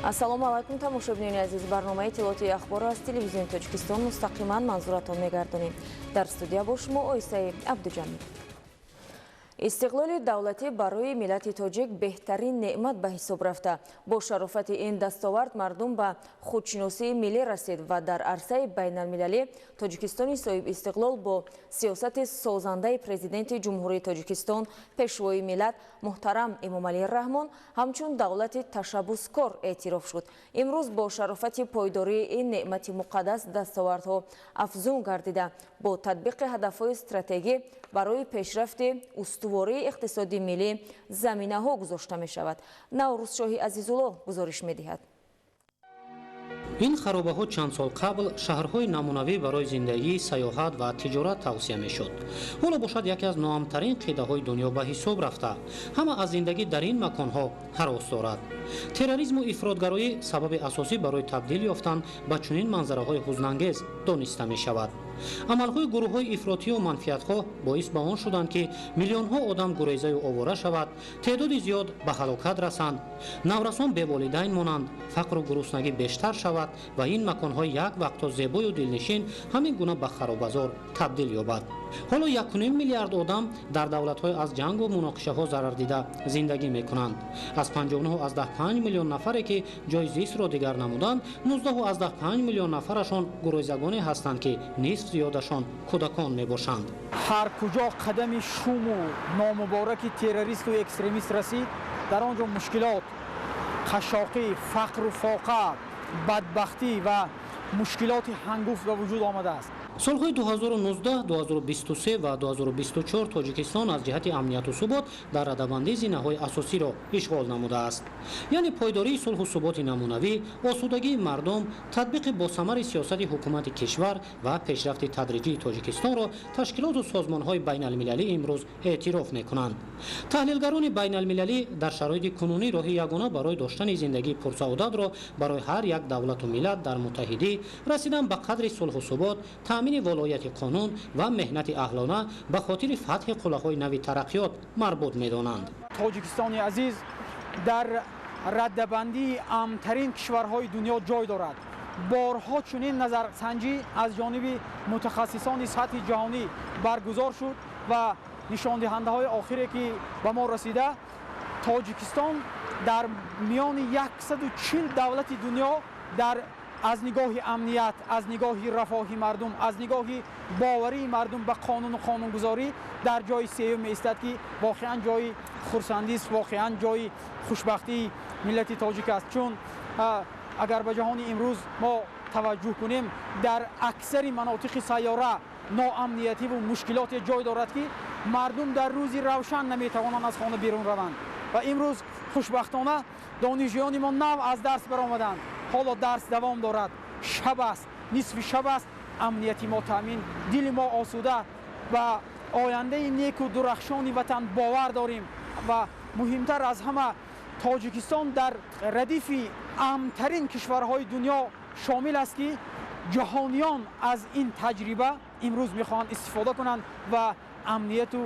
Ассалому алайкум, тамошобинони азиз. Барномаи иттилоотии ахборро аз Телевизиони Тоҷикистон мустақиман манзуратон мегардонем. Дар студия бо шумо Оисаи Абдуҷамил. Истиқлоли давлатӣ барои миллати тоҷик беҳтарин неъмат ба ҳисоб рафта, бо шарофати ин дастовард мардум ба худшиносии миллӣ расид ва дар арсаи байналмилалӣ Тоҷикистони соҳибистиқлол бо сиёсати созандаи Президенти Ҷумҳурии Тоҷикистон, Пешвои миллат муҳтарам Эмомалӣ Раҳмон ҳамчун давлати ташаббускор эътироф шуд. Имрӯз бо шарофати пойдории ин неъмати муқаддас дастовардҳо афзун гардида, бо татбиқи ҳадафҳои стратегӣ барои пешрафти устувории иқтисоди миллӣ заминаҳо гузошта мешавад. Наврӯзшоҳи Азизулло гузориш медиҳад. Ин харобаҳо чанд сол қабл шаҳрҳои намунавӣ барои зиндагӣ, сайёҳат ва тиҷорат тавсия мешуд. Ҳоло бошад, яке аз ноамтарин қитъаҳои дунё ба ҳисоб рафта, ҳама аз зиндагӣ дар ин маконҳо ҳарос дорад. Терроризму ифротгароӣ сабаби асосӣ барои табдил ёфтан ба чунин манзараҳои ҳузнангез дониста мешавад. Амалҳои гурӯҳҳои ифротию манфиатхоҳ боис ба он шуданд, ки миллионҳо одам гурезаю овора шавад, теъдоди зиёд ба ҳалокат расанд, наврасон беволидайн монанд, фақру гуруснагӣ бештар шавад ва ин маконҳои як вақтҳо зебою дилнишин ҳамин гуна ба харобазор табдил ёбад. Ҳоло 1,5 миллиард одам дар давлатҳои аз ҷангу муноқишаҳо зарардида зиндагӣ мекунанд. Аз 59,5 миллион нафаре, ки ҷои зистро дигар намуданд, 19,5 миллион нафарашон гурезагоне ҳастанд, ки нисф зиёдашон кӯдакон мебошанд. Ҳар куҷо қадами шуму номубораки террористу экстремист расид, дар он ҷо мушкилот, қашшоқӣ, фақру фоқа, бадбахтӣ ва мушкилоти ҳангуфт ба вуҷуд омадааст. Солҳои 2019, 2023 ва 2024 Тоҷикистон аз ҷиҳати амнияту субот дар радабандӣ зинаҳои асосиро ишғол намудааст. Яъне пойдории сулҳу суботи намунавӣ, осудагии мардум, татбиқи босамари сиёсати ҳукумати кишвар ва пешрафти тадриҷии Тоҷикистонро ташкилоту созмонҳои байналмилалӣ имрӯз эътироф мекунанд. Таҳлилгарони байналмилалӣ дар шароити кунунӣ роҳи ягона барои доштани зиндагии пурсаодатро барои ҳар як давлату миллат дар муттаҳидӣ, расидан ба қадри сулҳу субот, таъмини волояти қонун ва меҳнати аҳлона ба хотири фатҳи қуллаҳои нави тараққиёт марбут медонанд. Тоҷикистони азиз дар раддабандии амнтарин кишварҳои дунё ҷой дорад. Борҳо чунин назарсанҷӣ аз ҷониби мутахассисони сатҳи ҷаҳонӣ баргузор шуд ва нишондиҳандаҳои охире, ки ба мо расида, Тоҷикистон дар миёни 140 давлати дунё дар аз нигоҳи амният, аз нигоҳи рафоҳи мардум, аз нигоҳи боварии мардум ба қонуну қонунгузорӣ дар ҷои сеюм меистад, ки воқеан ҷои хурсандист, воқеан ҷои хушбахтии миллати тоҷик аст. Чун агар ба ҷаҳони имрӯз мо таваҷҷӯҳ кунем, дар аксари манотиқи сайёра ноамниятиву мушкилоте ҷой дорад, ки мардум дар рӯзи равшан наметавонанд аз хона берун раванд. Ва имрӯз хушбахтона донишҷӯёни мо нав аз дарс баромаданд, ҳоло дарс давом дорад, шаб аст, нисфи шаб аст, амнияти мо таъмин, дили мо осуда, ба ояндаи неку дурахшони ватан бовар дорем. Ва муҳимтар аз ҳама, Тоҷикистон дар радифи амнтарин кишварҳои дунё шомил аст, ки ҷаҳониён аз ин таҷриба имрӯз мехоҳанд истифода кунанд ва амнияту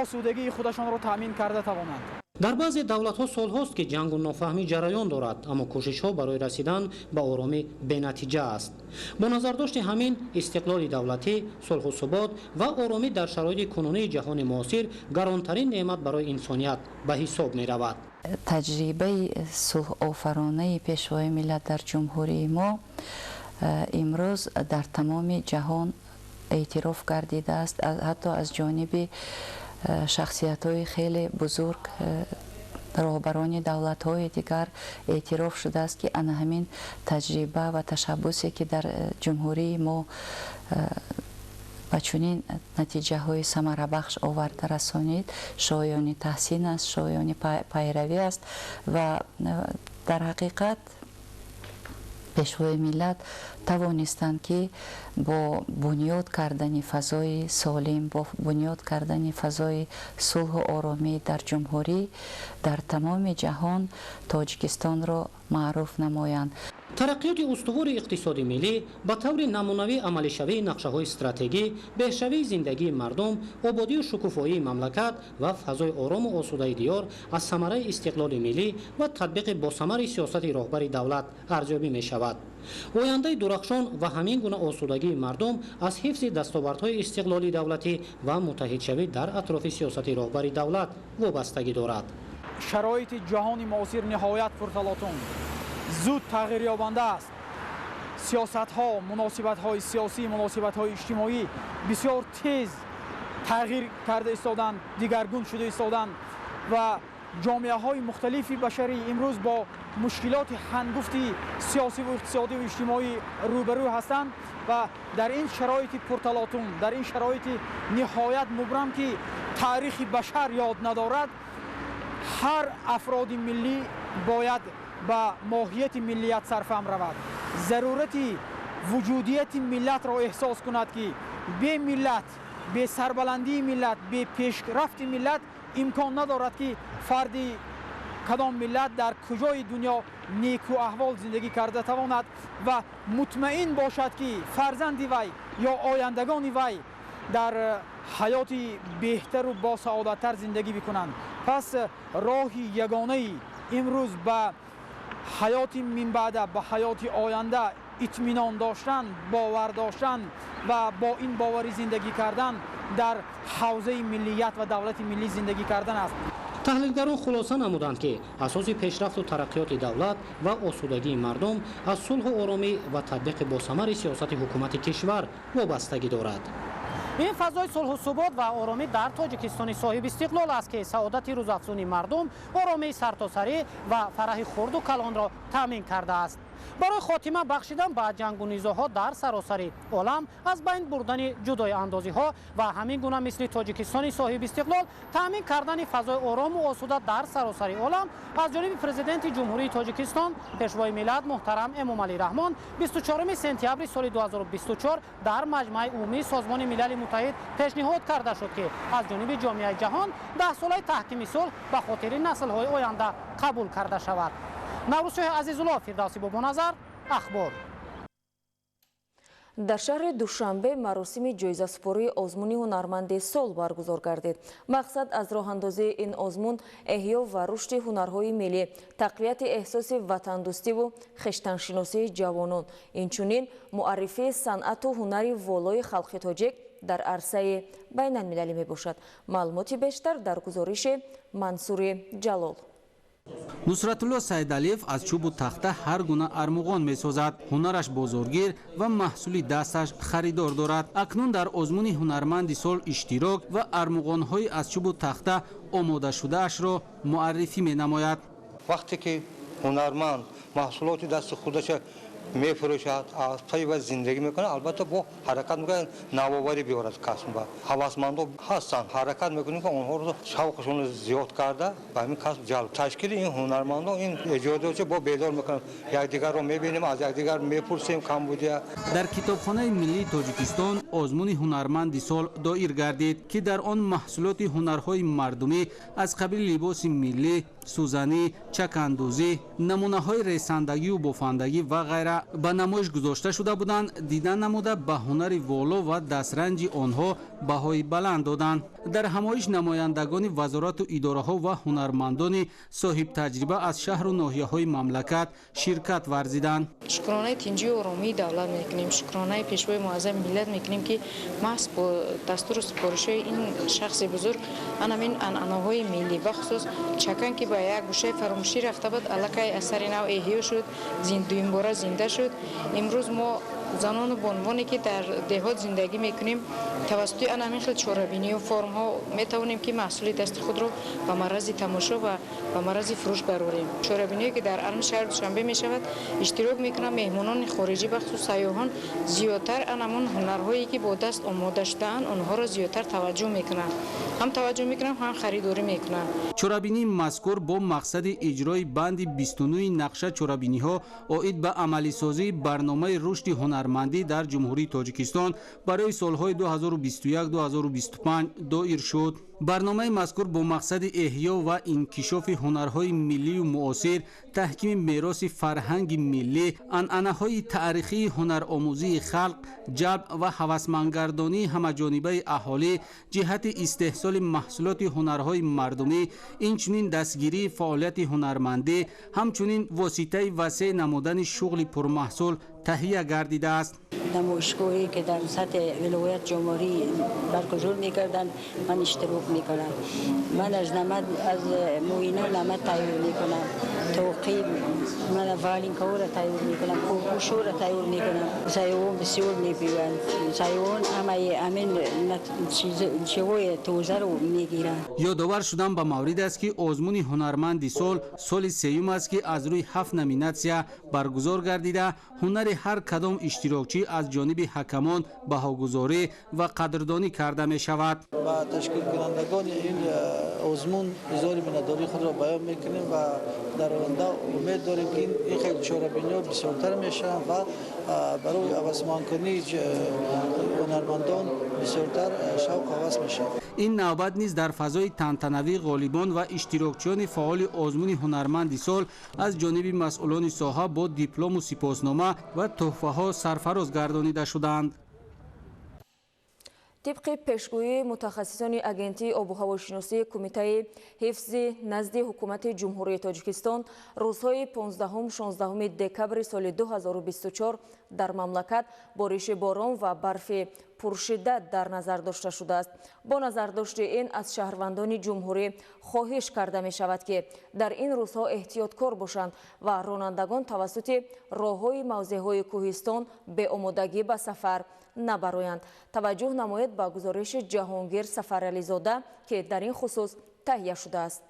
осудагии худашонро таъмин карда тавонанд. Дар баъзе давлатҳо солҳост, ки ҷангу нофаҳмӣ ҷараён дорад, аммо кӯшишҳо барои расидан ба оромӣ бенатиҷа аст. Бо назардошти ҳамин, истиқлоли давлатӣ, сулҳу субот ва оромӣ дар шароити кунунии ҷаҳони муосир гаронтарин неъмат барои инсоният ба ҳисоб меравад. Таҷрибаи сулҳофаронаи Пешвои миллат дар ҷумҳурии мо имрӯз дар тамоми ҷаҳон эътироф гардидааст, ҳатто аз ҷониби шахсиятҳои хеле бузург, роҳбарони давлатҳои дигар эътироф шудааст, ки ана ҳамин таҷриба ва ташаббусе, ки дар ҷумҳурии мо ба чунин натиҷаҳои самарабахш оварда расонид, шоёни таҳсин аст, шоёни пайравӣ аст. Ва дар ҳақиқат Пешвои миллат тавонистанд, ки бо бунёд кардани фазои солим, бо бунёд кардани фазои сулҳу оромӣ дар ҷумҳурӣ дар тамоми ҷаҳон Тоҷикистонро маъруф намоянд. Тараққиёти устувори иқтисоди миллӣ ба таври намунавӣ амалишавии нақшаҳои стратегӣ, беҳшавии зиндагии мардум, ободию шукуфоии мамлакат ва фазои орому осудаи диёр аз самараи истиқлоли миллӣ ва татбиқи босамари сиёсати роҳбари давлат арзёбӣ мешавад. Ояндаи дурахшон ва ҳамин гуна осудагии мардум аз ҳифзи дастовардҳои истиқлоли давлатӣ ва муттаҳидшавӣ дар атрофи сиёсати роҳбари давлат вобастагӣ дорад. Шароити ҷаҳони муосир ниҳоят пурталотум, зуд тағйирёбанда аст. Сиёсатҳо, муносибатҳои сиёсӣ, муносибатҳои иҷтимоӣ бисёр тез тағйир карда истоданд, дигаргун шуда истоданд ва ҷомеаҳои мухталифи башарӣ имрӯз бо мушкилоти ҳангуфти сиёсиву иқтисодиву иҷтимоӣ рӯбарӯ ҳастанд ва дар ин шароити пурталотум, дар ин шароити ниҳоят мубрам, ки таърихи башар ёд надорад, ҳар афроди миллӣ бояд ба моҳияти миллият сарфаҳм равад, зарурати вуҷудияти миллатро эҳсос кунад, ки бе миллат, бе сарбаландии миллат, бе пешрафти миллат имкон надорад, ки фарди кадом миллат дар куҷои дунё неку аҳвол зиндагӣ карда тавонад ва мутмаин бошад, ки фарзанди вай ё ояндагони вай дар ҳаёти беҳтару босаодаттар зиндагӣ бикунанд. Пас роҳи ягонаи имрӯз ба ҳаёти минбаъда, ба ҳаёти оянда итминон доштан, бовар доштан ва бо ин боварӣ зиндагӣ кардан дар ҳавзаи миллият ва давлати миллӣ зиндагӣ кардан аст. Таҳлилгарон хулоса намуданд, ки асоси пешрафту тараққиёти давлат ва осудагии мардум аз сулҳу оромӣ ва татбиқи босамари сиёсати ҳукумати кишвар вобастагӣ дорад. Ин фазои сулҳу субот ва оромӣ дар Тоҷикистони соҳибистиқлол аст, ки саодати рӯзафзуни мардум, оромии сартосарӣ ва фараҳи хурду калонро таъмин кардааст. Барои хотима бахшидан ба ҷангу низоҳо дар саросари олам, аз байн бурдани ҷудоиандозиҳо ва ҳамин гуна мисли Тоҷикистони соҳибистиқлол таъмин кардани фазои орому осуда дар саросари олам аз ҷониби Президенти Ҷумҳурии Тоҷикистон, Пешвои миллат муҳтарам Эмомалӣ Раҳмон 24 сентябри соли 2024 дар Маҷмаи Умумии Созмони Милали Муттаҳид пешниҳод карда шуд, ки аз ҷониби ҷомеаи ҷаҳон 10-солаи таҳкими сулҳ ба хотири наслҳои оянда қабул карда шавад. Наврӯзшоҳи Азизулло, Фирдавсӣ Бобоназар, Ахбор. Дар шаҳри Душанбе маросими ҷоизасупории озмуни ҳунарманди сол баргузор гардид. Мақсад аз роҳандозии ин озмун эҳё ва рушди ҳунарҳои миллӣ, тақвияти эҳсоси ватандӯстиву хештаншиносии ҷавонон, инчунин муаррифии санъату ҳунари волои халқи тоҷик дар арсаи байналмилалӣ мебошад. Маълумоти бештар дар гузориши Мансури Ҷалол. Нусратулло Сайдалиев аз чӯбу тахта ҳар гуна армуғон месозад. Ҳунараш бозоргир ва маҳсули дасташ харидор дорад. Акнун дар озмуни ҳунарманди сол иштирок ва армуғонҳои аз чӯбу тахта омодашудаашро муаррифӣ менамояд. Вақте ки ҳунарманд маҳсулоти дасти худаша мефурӯшад, аз пайи вай зиндагӣ мекунад, албатта бо ҳаракат мекунад навоварӣ биёрад касба. Ҳавасмандо ҳастанд, ҳаракат мекунем, ки онҳоро шавқашонро зиёд карда ба ҳамин касб ҷалб. Ташкили ин ҳунармандон ин эҷодиётро бо бедор мекунанд. Якдигарро мебинем, аз якдигар мепурсем камбудия. Дар Китобхонаи миллии Тоҷикистон озмуни ҳунарманди сол доир гардид, ки дар он маҳсулоти ҳунарҳои мардумӣ аз қабили либоси миллӣ, сӯзанӣ, чакандӯзӣ, намунаҳои ресандагию бофандагӣ ва ғайра ба намоиш гузошта шуда буданд. Дида намуда ба ҳунари воло ва дастранҷи онҳо баҳои баланд доданд. Дар ҳамоиш намояндагони вазорату идораҳо ва ҳунармандони соҳибтаҷриба аз шаҳру ноҳияҳои мамлакат ширкат варзиданд. Шукронаи тинҷию оромии давлат мекунем, шукронаи Пешвои муаззами миллат мекунем, ки маҳз бо дастуру супоришҳои ин шахси бузург анамин анъанаҳои миллӣ, бахусус чакан, ки ба як гӯшаи фаромӯшӣ рафта буд, аллакай аз сари нав эҳё шуд, дуюмбора зинда шуд. Имрӯз мо, занону бонувоне, ки дар деҳот зиндагӣ мекунем, тавассути ан ҳамин хел чорабинию формҳо метавонем, ки маҳсули дасти худро ба маррази тамошо ва ба маррази фурӯш барорем. Чорабиние, ки дар арми шаҳри Душанбе мешавад, иштирок мекунам. Меҳмонони хориҷӣ, бахусус сайёҳон, зиёдтар ан ҳамон ҳунарҳое, ки бо даст омода шудаанд, онҳоро зиёдтар таваҷҷӯҳ мекунанд, ҳам таваҷҷӯҳ мекунанд, ҳам харидорӣ мекунанд. Чорабинии мазкур бо мақсади иҷрои банди 29 нақша чорабиниҳо оид ба амалисозии барномаи рушди ҳунар ҳунармандӣ дар Ҷумҳурии Тоҷикистон барои солҳои 2021-2025 доир шуд. Барномаи мазкур бо мақсади эҳё ва инкишофи ҳунарҳои миллию муосир, таҳкими мероси фарҳанги миллӣ, анъанаҳои таърихии ҳунаромӯзии халқ, ҷалб ва ҳавасмандгардонии ҳамаҷонибаи аҳолӣ ҷиҳати истеҳсоли маҳсулоти ҳунарҳои мардумӣ, инчунин дастгирии фаъолияти ҳунармандӣ, ҳамчунин воситаи васеъ намудани шуғли пурмаҳсул таҳия гардидааст. Намоишгоҳе ки дар сатҳи вилоят ҷумҳурӣ баргузор мекарданд, ман иштирок мекунам. Ман аз намад, аз муина намад тайёр мекунам, тоқи, ман валинкаҳоро тайёр мекунам, кӯпӯшҳоро тайёр мекунам. Сайёҳон бисёр мебиёянд. Сайёҳон ҳамаи ҳамин чизҳои тозаро мегиранд. Ёдовар шудан ба маврид аст, ки озмуни ҳунарманди сол соли сеюм аст, ки аз рӯи ҳафт номинатсия баргузор гардида, ҳунари ҳар кадом иштирокчӣ аз ҷониби ҳакамон баҳогузорӣ ва қадрдонӣ карда мешавад. Ба ташкилкунандагони ин озмун изҳори миннатдории худро баён мекунем ва дар оянда умед дорем, ки ин хел чорабиниҳо бисёртар мешаванд ва барои ҳавасмандкунии ҳунармандон бисёртар шавқу ҳавас мешавад. Ин навбат низ дар фазои тантанавӣ ғолибон ва иштирокчиёни фаъоли озмуни ҳунарманди сол аз ҷониби масъулони соҳа бо диплому сипоснома ва тӯҳфаҳо сарфароз гардонида шуданд. Тибқи пешгӯии мутахассисони Агентии обуҳавошиносии Кумитаи ҳифзи назди Ҳукумати Ҷумҳурии Тоҷикистон, рӯзҳои 15-16 декабри соли 2024 дар мамлакат бориши борон ва барфи пуршиддат дар назар дошта шудааст. Бо назардошти ин аз шаҳрвандони ҷумҳурӣ хоҳиш карда мешавад, ки дар ин рӯзҳо эҳтиёткор бошанд ва ронандагон тавассути роҳҳои мавзеъҳои кӯҳистон беомодагӣ ба сафар набароянд. Таваҷҷӯҳ намоед ба гузориши Ҷаҳонгир Сафарализода, ки дар ин хусус таҳия шудааст.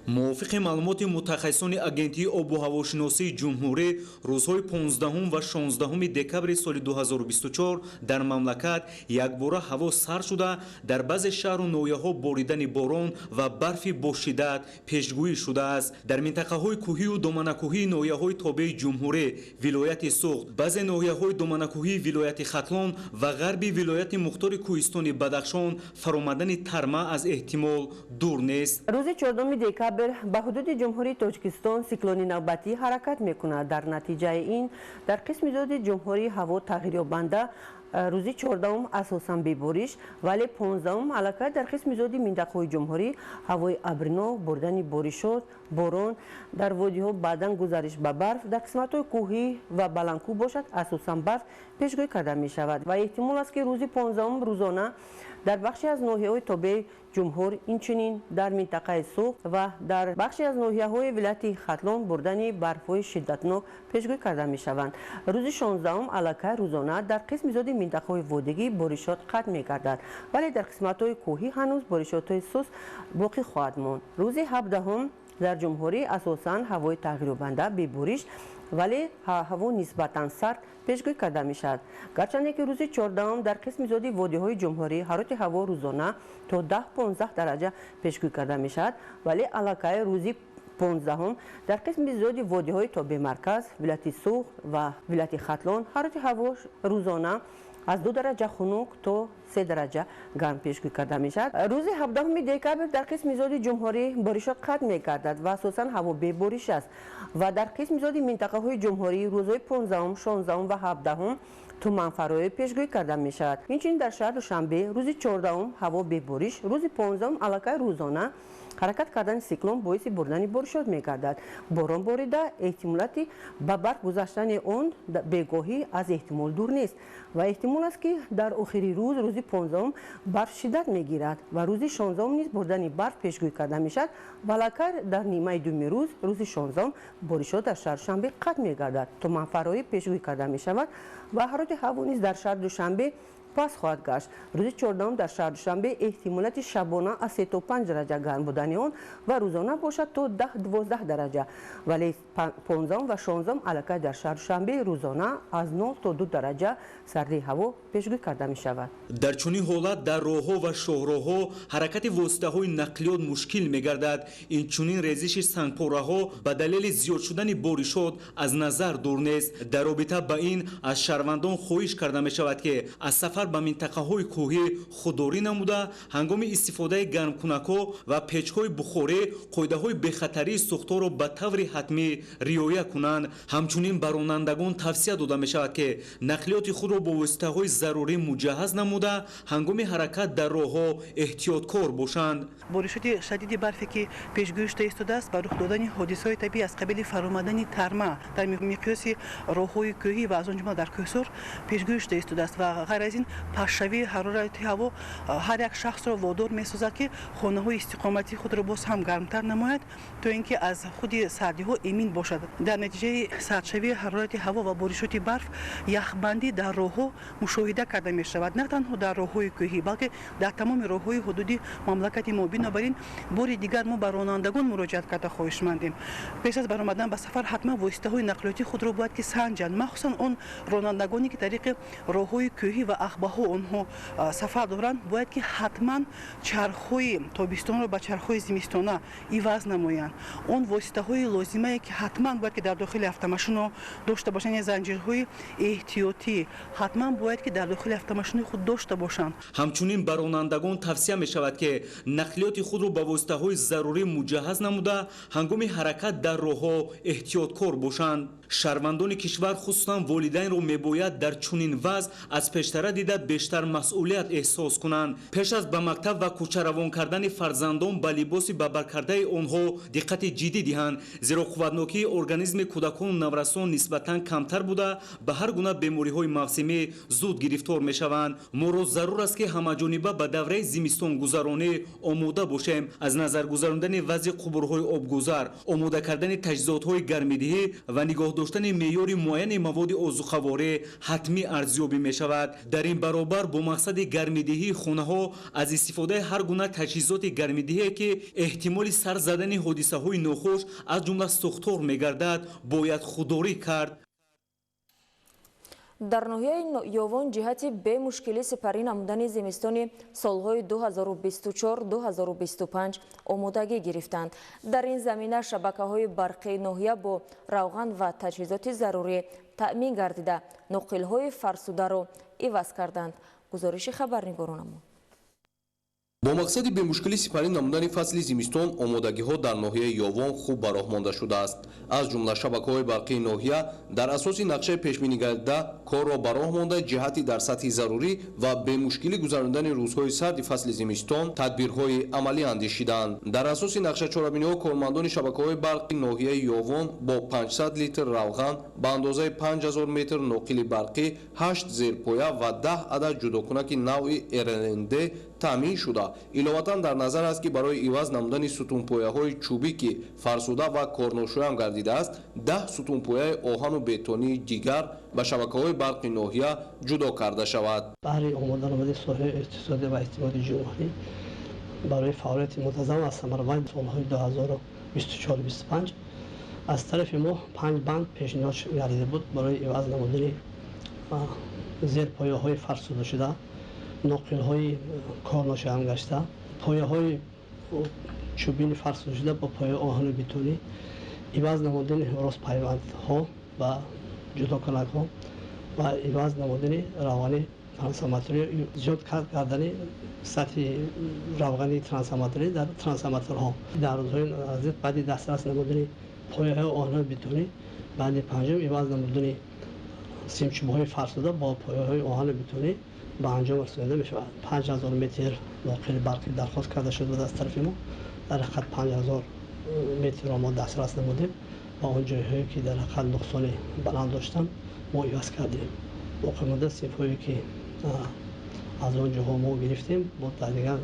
Мувофиқи маълумоти мутахассисони Агентии обу ҳавошиносии ҷумҳурӣ, рӯзҳои 15 ва 16 декабри соли 2024 дар мамлакат якбора ҳаво сард шуда, дар баъзе шаҳру ноҳияҳо боридани борон ва барфи бошиддат пешгӯӣ шудааст. Дар минтақаҳои кӯҳию доманакӯҳии ноҳияҳои тобеи ҷумҳурӣ, вилояти Суғд, баъзе ноҳияҳои доманакӯҳии вилояти Хатлон ва ғарби вилояти мухтори кӯҳистони Бадахшон фаромадани тарма аз эҳтимол дур нест. Рӯзи 4 декабр ба ҳудуди Ҷумҳурии Тоҷикистон сиклони навбатӣ ҳаракат мекунад. Дар натиҷаи ин дар қисми зиёди ҷумҳурӣ ҳаво тағйирёбанда, рӯзи 14 асосан бебориш, вале 15 аллакай дар қисми зиёди минтақаҳои ҷумҳурӣ ҳавои абринок, боридани боришот, борон, дар водиҳо баъдан гузариш ба барф, дар қисматҳои кӯҳӣ ва баландкӯҳ бошад асосан барф пешгӯӣ карда мешавад ва эҳтимол аст, ки рӯзи 15 рӯзона дар бахше аз ноҳияҳои тобеи ҷумҳур, инчунин дар минтақаи Суғд ва дар бахше аз ноҳияҳои вилояти Хатлон бурдани барфҳои шиддатнок пешгӯӣ карда мешаванд. Рӯзи 16 аллакай рӯзона дар қисми зиёди минтақаҳои водигӣ боришот қатъ мегардад, вале дар қисматҳои кӯҳӣ ҳанӯз боришотҳои суст боқӣ хоҳад монд. Рӯзи 17 дар ҷумҳурӣ асосан ҳавои тағйирёбанда, бебориш, вале ҳаво нисбатан сард пешгӯӣ карда мешавад. Гарчанде ки рӯзи 14 дар қисми зиёди водиҳои ҷумҳурӣ ҳарорати ҳаво рӯзона то 10-15 дараҷа пешгӯӣ карда мешавад, вале аллакай рӯзи 15 дар қисми зиёди водиҳои тобеи марказ, вилояти Суғд ва вилояти Хатлон ҳарорати ҳаво рӯзона аз 2 дараҷа хунук то 3 дараҷа гарм пешгӯӣ карда мешавад. Рӯзи 17 декабр дар қисми зиёди ҷумҳурӣ боришот қатъ мегардад ва асосан ҳаво бебориш аст ва дар қисми зиёди минтақаҳои ҷумҳурӣ рӯзҳои 15, 16 ва 17 туманфароӣ пешгӯӣ карда мешавад. Инчунин дар шаҳри Душанбе рӯзи 14 ҳаво бебориш, рӯзи 15 аллакай рӯзона ҳаракат кардани сиклон боиси бурдани боришот мегардад. Борон борида, эҳтимолияти ба барф гузаштани он бегоҳӣ аз эҳтимол дур нест ва эҳтимол аст, ки дар охири рӯз, рӯзи 15 барф шиддат мегирад ва рӯзи 16 низ бурдани барф пешгӯӣ карда мешавад ва аллакай дар нимаи дуюми рӯз, рӯзи 16 боришот дар шаҳри Душанбе қатъ мегардад. Туманфароӣ пешгӯӣ карда мешавад ва ҳарорати ҳаво низ дар шаҳри Душанбе паст хоҳад гашт. Рӯзи 14 дар шаҳри Душанбе эҳтимолияти шабона аз 3 то 5 дараҷа гарм будани он ва рӯзона бошад то 10-12 дараҷа. Вале 15 ва 16 аллакай дар шаҳри Душанбе рӯзона аз 0 то 2 дараҷа сардии ҳаво пешгӯӣ карда мешавад. Дар чунин ҳолат дар роҳҳо ва шоҳроҳҳо ҳаракати воситаҳои нақлиёт мушкил мегардад. Инчунин резиши сангпораҳо ба далели зиёд шудани боришот аз назар дур нест. Дар робита ба ин аз шаҳрвандон хоҳиш карда мешавад, ки аз сафар ба минтақаҳои кӯҳӣ худдорӣ намуда, ҳангоми истифодаи гармкунакҳо ва печҳои бухорӣ қоидаҳои бехатарии сӯхторро ба таври ҳатмӣ риоя кунанд. Ҳамчунин ба ронандагон тавсия дода мешавад, ки нақлиёти худро бо воситаҳои зарурӣ муҷаҳҳаз намуда, ҳангоми ҳаракат дар роҳҳо эҳтиёткор бошанд. Боришоти шадиди барфе ки пешгӯӣ шуда истодааст, ба рух додани ҳодисаҳои табиӣ аз қабили фаромадани тарма дар миқёси роҳҳои кӯҳӣ ва аз он ҷумла дар кӯҳсор пешгӯӣ шуда истодааст ва ғайр аз ин пастшавии ҳарорати ҳаво ҳар як шахсро водор месозад, ки хонаҳои истиқоматии худро боз ҳам гармтар намояд, то ин ки аз худи сардиҳо эмин бошад. Дар натиҷаи сардшавии ҳарорати ҳаво ва боришоти барф яхбандӣ дар роҳҳо мушоҳида карда мешавад, на танҳо дар роҳҳои кӯҳӣ, балки дар тамоми роҳҳои ҳудуди мамлакати мо. Бинобар ин бори дигар мо ба ронандагон муроҷиат карда хоҳишмандем, пеш аз баромадан ба сафар ҳатман воситаҳои нақлиётии худро бояд ки санҷанд, махсусан он ронандагоне ки тариқи роҳҳои кӯҳӣ ва ахбаҳо онҳо сафар доранд, бояд ки ҳатман чархҳои тобистонро ба чархҳои зимистона иваз намоянд. Он воситаҳои лозимае ки ҳатман бояд ки дар дохили автомашино дошта бошанд, яъне занҷирҳои эҳтиётӣ ҳатман бояд ки дар дохили автомашинои худ дошта бошанд. Ҳамчунин ба ронандагон тавсия мешавад, ки нақлиёти худро ба воситаҳои зарурӣ муҷаҳҳаз намуда, ҳангоми ҳаракат дар роҳҳо эҳтиёткор бошанд. Шаҳрвандони кишвар, хусусан волидайнро мебояд дар чунин вазъ аз пештара дида бештар масъулият эҳсос кунанд. Пеш аз ба мактаб ва кӯча равон кардани фарзандон ба либоси бабаркардаи онҳо диққати ҷиддӣ диҳанд, зеро қувватнокии организми кӯдакону наврасон нисбатан камтар буда, ба ҳар гуна бемориҳои мавсимӣ зуд гирифтор мешаванд. Моро зарур аст, ки ҳамаҷониба ба давраи зимистонгузаронӣ омода бошем. Аз назар гузарондани вазъи қубурҳои обгузар, омода кардани таҷҳизотҳои гармидиҳӣ ва нигоҳ доштани меъёри муайяни маводи озуқаворӣ ҳатмӣ арзёбӣ мешавад. Дар ин баробар бо мақсади гармидиҳии хонаҳо аз истифодаи ҳар гуна таҷҳизоти гармидиҳие, ки эҳтимоли сар задани ҳодисаҳои нохуш аз ҷумла сӯхтор мегардад, бояд худдорӣ кард. Дар ноҳияи Ёвон ҷиҳати бемушкилӣ сипарӣ намудани зимистони солҳои 2024-2025 омодагӣ гирифтанд. Дар ин замина шабакаҳои барқии ноҳия бо равған ва таҷҳизоти зарурӣ таъмин гардида, ноқилҳои фарсударо иваз карданд. Гузориши хабарнигоронамон. Бо мақсади бемушкилӣ сипарӣ намудани фасли зимистон омодагиҳо дар ноҳияи Ёвон хуб ба роҳ монда шудааст. Аз ҷумла шабакаҳои барқии ноҳия дар асоси нақшаи пешбинигардида корро ба роҳ монда, ҷиҳати дар сатҳи зарурӣ ва бемушкилӣ гузарондани рӯзҳои сарди фасли зимистон тадбирҳои амалӣ андешиданд. Дар асоси нақша чорабиниҳо кормандони шабакаҳои барқи ноҳияи Ёвон бо 500 литр равған ба андозаи 5000 метр ноқили барқӣ, 8 зерпоя ва 10 адад ҷудокунаки навъи РЛНД таъмин шуда. Иловатан дар назар аст, ки барои иваз намудани сутунпояҳои чӯбӣ, ки фарсуда ва корношоям гардидааст, 10 сутунпояи оҳану бетонии дигар ба шабакаҳои барқи ноҳия ҷудо карда шавад. Баҳри омода намудани соҳаи иқтисодӣ ва иҷтимоии ҷумҳурӣ барои фаъолияти мунтазам ва самарабахши солҳои 2024-25 аз тарафи мо 5 банд пешниҳод гардида буд барои иваз намудани зерпояҳои фарсудашуда, ноқилҳои корношоям гашта, пояҳои чӯбини фарсудашуда бо пояи оҳану бетонӣ, иваз намудани ростпайвандҳо ва ҷудокунакҳо ва иваз намудани равғани трансформаторӣ, зиёд кардани сатҳи равғани трансформаторӣ дар трансформаторҳо. Дар рӯзҳои наздик баъди дастрас намудани пояҳои оҳану бетонӣ, баъди панҷум иваз намудани симчӯбҳои фарсуда бо пояҳои оҳану бетонӣ ба анҷом расонида мешавад. 5000 метр ноқили барқӣ дархост карда шуда буд аз тарафи мо. Дар ҳақиқат 5000 метрро мо дастрас намудем ва он ҷойҳое ки дар ҳақиқат нуқсони баланд доштанд, мо иваз кардем. Боқимонда симҳое ки Аз он ҷоҳо мо гирифтем, бо дар дигар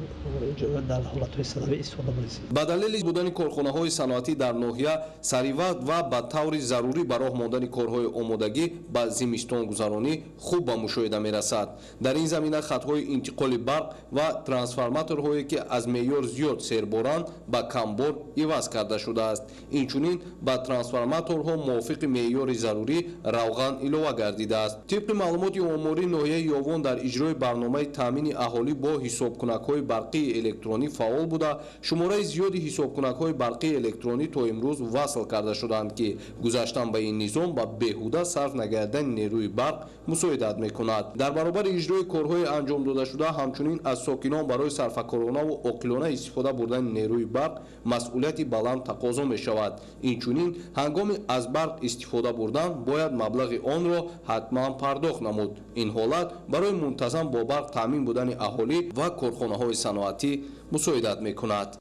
дар ҳолатҳои садама истифода бурдем. Ба далели будани корхонаҳои саноатӣ дар ноҳия, саривақт ва ба таври зарурӣ ба роҳ мондани корҳои омодагӣ ба зимистонгузаронӣ хуб ба мушоҳида мерасад. Дар ин замина хатҳои интиқоли барқ ва трансформаторҳое, ки аз меъёр зиёд серборанд, ба камбор иваз карда шудааст. Инчунин ба трансформаторҳо мувофиқи меъёри зарурӣ равған илова гардидааст. Тибқи маълумоти оморӣ, ноҳияи Ёвон дар иҷрои барномаи таъмини аҳолӣ бо ҳисобкунакҳои барқии электронӣ фаъол буда, шумораи зиёди ҳисобкунакҳои барқии электронӣ то имрӯз васл карда шудаанд, ки гузаштан ба ин низом ба беҳуда сарф нагардани нерӯи барқ мусоидат мекунад. Дар баробари иҷрои корҳои анҷом додашуда, ҳамчунин аз сокинон барои сарфакоронаву оқилона истифода бурдани нерӯи барқ масъулияти баланд тақозо мешавад. Инчунин ҳангоми аз барқ истифода бурдан бояд маблағи онро ҳатман пардохт намуд. Ин ҳолат барои мунтазам бо барқ таъмин будани аҳолӣ ва корхонаҳои саноатӣ мусоидат мекунад.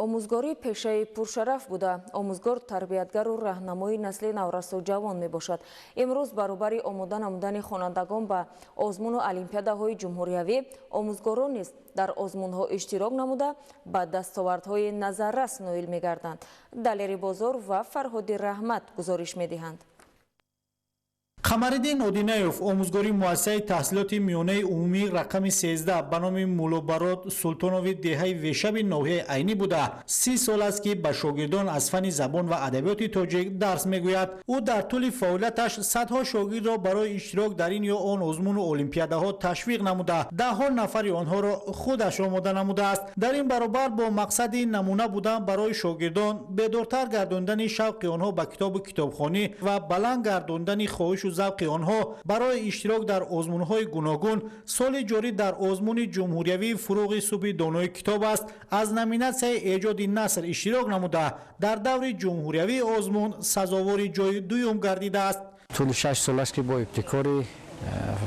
Омӯзгорӣ пешаи пуршараф буда, омӯзгор тарбиятгару раҳнамои насли наврасу ҷавон мебошад. Имрӯз баробари омода намудани хонандагон ба озмуну олимпиадаҳои ҷумҳуриявӣ, омӯзгорон низ дар озмунҳо иштирок намуда, ба дастовардҳои назаррас ноил мегарданд. Далери Бозор ва Фарҳоди Раҳмат гузориш медиҳанд. Қамариддин Одинаев, омӯзгори муассисаи таҳсилоти миёнаи умумии рақами 13 ба номи Муллобарод Султонови деҳаи Вешаби ноҳияи Айнӣ буда, 30 сол аст, ки ба шогирдон аз фанни забон ва адабиёти тоҷик дарс мегӯяд. Ӯ дар тӯли фаъолияташ садҳо шогирдро барои иштирок дар ин ё он озмуну олимпиадаҳо ташвиқ намуда, даҳҳо нафари онҳоро худаш омода намудааст. Дар ин баробар бо мақсади намуна будан барои шогирдон, бедортар гардондани шавқи онҳо ба китобу китобхонӣ ва баланд гардондани хоҳишу завқи онҳо барои иштирок дар озмунҳои гуногун, соли ҷорӣ дар озмуни ҷумҳуриявии «Фурӯғи субҳи донои китоб аст» аз номинатсияи эҷоди наср иштирок намуда, дар даври ҷумҳуриявии озмун сазовори ҷои дуюм гардидааст. Тӯли 6 сол аст, ки бо ибтикори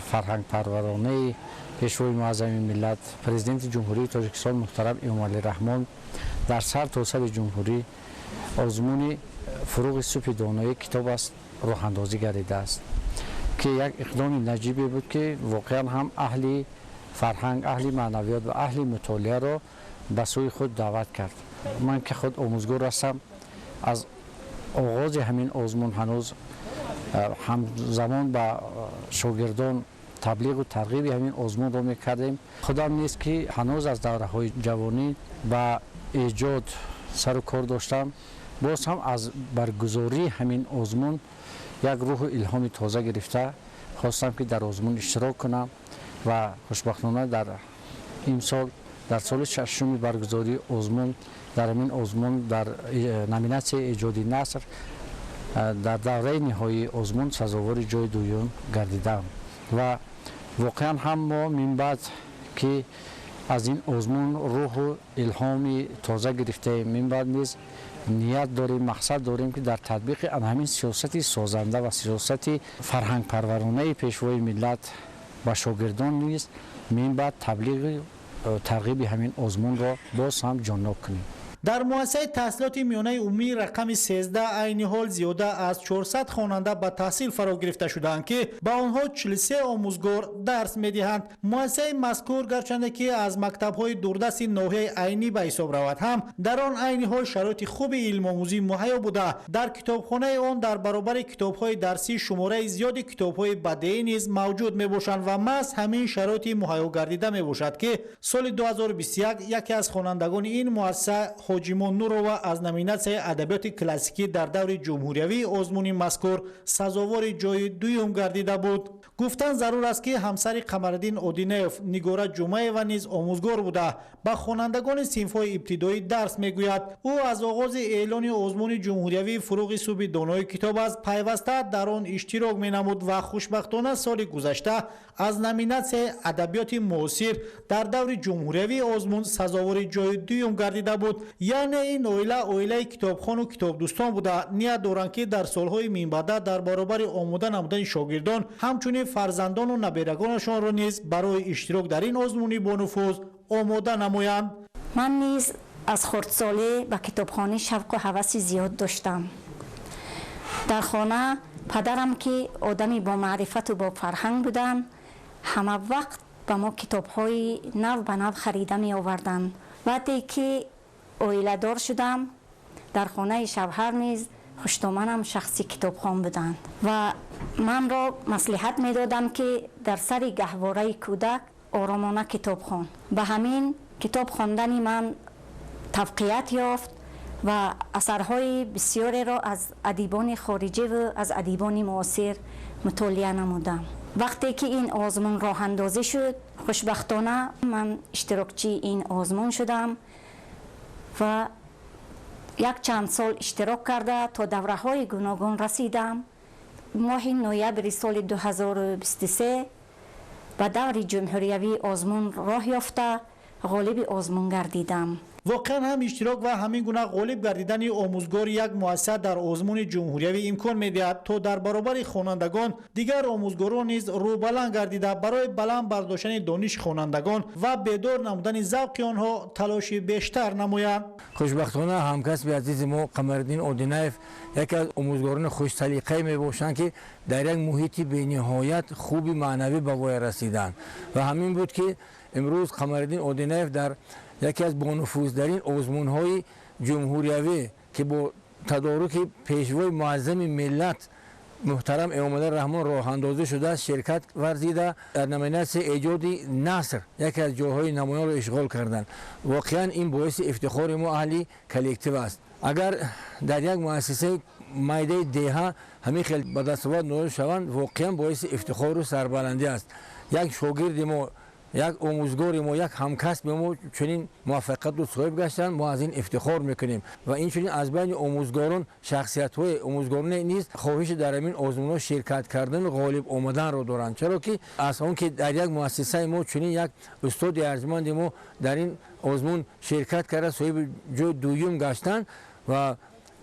фарҳангпарваронаи Пешвои муаззами миллат, Президенти Ҷумҳурии Тоҷикистон муҳтарам Эмомалӣ Раҳмон, дар сар то сари ҷумҳурӣ озмуни «Фурӯғи субҳи донои китоб аст» роҳандозӣ гардидааст, ки як иқдоми наҷибе буд, ки воқеан ҳам аҳли фарҳанг, аҳли маънавиёт ва аҳли мутолиаро ба сӯи худ даъват кард. Ман ки худ омӯзгор ҳастам, аз оғози ҳамин озмун ҳанӯз ҳамзамон ба шогирдон таблиғу тарғиби ҳамин озмунро мекардем. Худам низ, ки ҳанӯз аз давраҳои ҷавонӣ ба эҷод сару кор доштам, боз ҳам аз баргузории ҳамин озмун як рӯҳу илҳоми тоза гирифта, хостам, ки дар озмун иштирок кунам ва хушбахтона дар имсол, дар соли шашуми баргузории озмун, дар ҳамин озмун дар номинатсияи эҷоди наср дар давраи ниҳоии озмун сазовори ҷои дуюм гардидаам. Ва воқеан ҳам мо минбаъд, ки аз ин озмун рӯҳу илҳоми тоза гирифтаем, минбаъд низ ният дорем, мақсад дорем, ки дар татбиқи ан ҳамин сиёсати созанда ва сиёсати фарҳангпарваронаи Пешвои миллат ба шогирдон низ минбаъд таблиғи тарғиби ҳамин озмунро боз ҳам ҷоннок кунем. Дар муассисаи таҳсилоти миёнаи умумии рақами 13 айни ҳол зиёда аз 400 хонанда ба таҳсил фаро гирифта шудаанд, ки ба онҳо 43 омӯзгор дарс медиҳанд. Муассисаи мазкур, гарчанде ки аз мактабҳои дурдасти ноҳияи Айнӣ ба ҳисоб равад ҳам, дар он айни ҳол шароити хуби илмомӯзӣ муҳайё буда, дар китобхонаи он дар баробари китобҳои дарсӣ шумораи зиёди китобҳои бадеӣ низ мавҷуд мебошанд. Ва маҳз ҳамин шароити муҳайё гардида мебошад, ки соли 2021 яке аз хонандагони ин муассиса, Ҳоҷимон Нурова, аз номинатсияи адабиёти классикӣ дар даври ҷумҳуриявии озмуни мазкур сазовори ҷои дуюм гардида буд. Гуфтан зарур аст, ки ҳамсари Қамариддин Одинаев, Нигора Ҷумаева, низ омӯзгор буда, ба хонандагони синфҳои ибтидоӣ дарс мегӯяд. Ӯ аз оғози эълони озмуни ҷумҳуриявии «Фурӯғи субҳи донои китоб аст» пайваста дар он иштирок менамуд ва хушбахтона соли гузашта аз номинатсияи адабиёти муосир дар даври ҷумҳуриявии озмун сазовори ҷои дуюм гардида буд. Яъне ин оила оилаи китобхону китобдӯстон буда, ният доранд, ки дар солҳои минбаъда дар баробари омода намудани шогирдон, ҳамчунин фарзандону наберагонашонро низ барои иштирок дар ин озмуни бонуфуз омода намоянд. Ман низ аз хурдсолӣ ба китобхонӣ шавқу ҳаваси зиёд доштам. Дар хона падарам, ки одами бомаърифату бофарҳанг буданд. Ҳама вақт ба мо китобҳои нав ба нав харида меоварданд. Вақте ки оиладор шудам, дар хонаи шавҳар низ хуштоманам шахси китобхон буданд ва манро маслиҳат медодам, ки дар сари гаҳвораи кӯдак оромона китоб хон. Ба ҳамин китоб хондани ман тавқият ёфт ва асарҳои бисёреро аз адибони хориҷиву аз адибони муосир мутолиа намудам. Вақте ки ин озмун роҳандозӣ шуд, хушбахтона ман иштирокчии ин озмун шудам ва якчанд сол иштирок карда то давраҳои гуногун расидам. Моҳи ноябри соли 2023 ба даври ҷумҳуриявии озмун роҳ ёфта, ғолиби озмун гардидам. Воқеан ҳам, иштирок ва ҳамин гуна ғолиб гардидани омӯзгори як муассиса дар озмуни ҷумҳуриявӣ имкон медиҳад, то дар баробари хонандагон дигар омӯзгорон низ рӯбаланд гардида, барои баланд бардоштани дониши хонандагон ва бедор намудани завқи онҳо талоши бештар намоянд. Хушбахтона, ҳамкасби азизи мо Қамариддин Одинаев яке аз омӯзгорони хушсалиқае мебошанд, ки дар як муҳити бениҳоят хуби маънавӣ ба воя расиданд. Ва ҳамин буд, ки имрӯз Қамариддин Одинаев дар яке аз бонуфузтарин озмунҳои ҷумҳуриявӣ, ки бо тадоруки Пешвои муаззами миллат муҳтарам Эмомалӣ Раҳмон роҳандозӣ шудааст, ширкат варзида, дар номинатсияи эҷоди наср яке аз ҷойҳои намоёнро ишғол карданд. Воқеан, ин боиси ифтихори мо, аҳли коллектив аст. Агар дар як муассисаи майдаи деҳа ҳамин хел ба дастовард ноил шаванд, воқеан боиси ифтихору сарбаландӣ аст. Як шогирди мо, як омӯзгори мо, як ҳамкасби мо чунин муваффақиятро соҳиб гаштанд, мо аз ин ифтихор мекунем. Ва инчунин аз байни омӯзгорон шахсиятҳои омӯзгороне низ хоҳиши дар ҳамин озмунҳо ширкат кардану ғолиб омаданро доранд, чаро ки аз он ки дар як муассисаи мо чунин як устоди арҷманди мо дар ин озмун ширкат карда, соҳиби ҷои дуюм гаштанд ва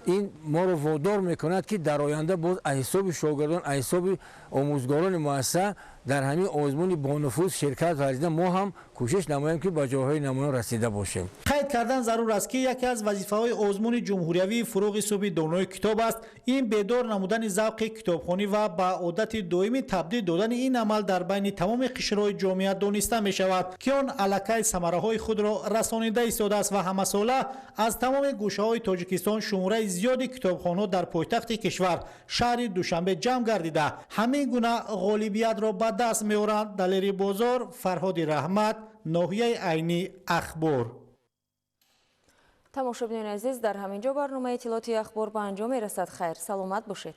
ин моро водор мекунад, ки дар оянда боз аз ҳисоби шогирдон, аз ҳисоби омӯзгорони муассиса дар ҳамин озмуни бонуфуз ширкат варзида, мо ҳам кӯшиш намоем, ки ба ҷойҳои намоён расида бошем. Қайд кардан зарур аст, ки яке аз вазифаҳои озмуни ҷумҳуриявии «Фурӯғи субҳи донои китоб аст» ин бедор намудани завқи китобхонӣ ва ба одати доимӣ табдил додани ин амал дар байни тамоми қишрҳои ҷомеа дониста мешавад, ки он аллакай самараҳои худро расонида истодааст ва ҳамасола аз тамоми гӯшаҳои Тоҷикистон шумораи зиёди китобхонҳо дар пойтахти кишвар, шаҳри Душанбе, ҷамъ гардида, ҳамин гуна ғолибиятро ба даст меоранд. Далери Бозор, Фарҳоди Раҳмат, ноҳияи Айнӣ, Ахбор. Тамошобинони азиз, дар ҳамин ҷо барномаи иттилоотии Ахбор ба анҷом мерасад. Хайр, саломат бошед.